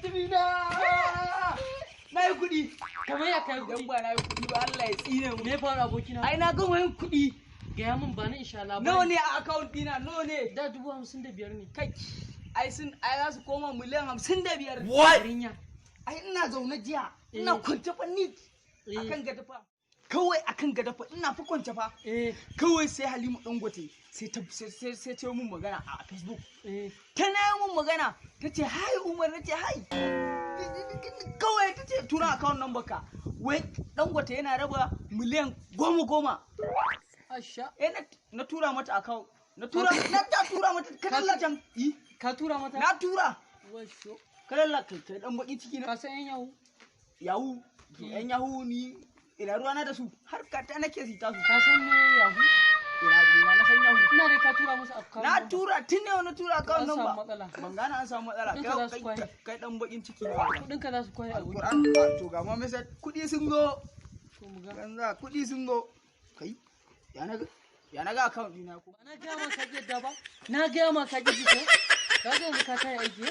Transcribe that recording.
Mutumi na. Na yi kuɗi. Kamar ya kai Idan kuɗi. ba na yi kuɗi ba, Allah ya tsine mu. Me ya faru, abokina? Ai na gama yin kuɗi. Gaya min, ba ni insha Allah. Nawa ne a account ɗina? Nawa ne? Da 55,000 ne. Kai. Ai sun ai za su koma miliyan 55. Yarinya. Ai ina zaune jiya. Ina kwance fa ni akan gado fa. Kawai akan gado fa ina fa kwance fa. Kawai sai Halima Dangote sai ta sai ta yi mun magana a Facebook. Tana yi mun magana, ta ce, "Hi Umar." Na ce, "Hi." Kawai ta ce, "Tura account number ka." Wai Dangote yana raba miliyan 10-10. Asha. Eh, na tura mata account. Na tura, na ta tura mata kadalla can. Yi. Ka tura mata? Na tura. Washo. Kadalla, kai kai dan bakin ciki na. Ka san yan yahu? Yahu, yan yahu, ni ina ruwana da su, har ka ta nake sita su. Ka san me yahu? Ina ina na san yahu. Ina dai ka tura musu account Na number. tura tun ne na tura account An samu number. matsala. Ban gane an samu matsala. Kuɗinka za su Kai kwaye. kai dan bakin ciki ne wannan. Kuɗinka za su kwaye, aboki. Alquran a, to ga ma message, kuɗi sun zo. To mu ga. Banza, kuɗi sun zo. Kai, ya na ga account ɗina ko. Ba na gaya ma ka yadda ba? Na gaya ma ka ƙi ji ko? Ka ga yanzu ka tayi aiki.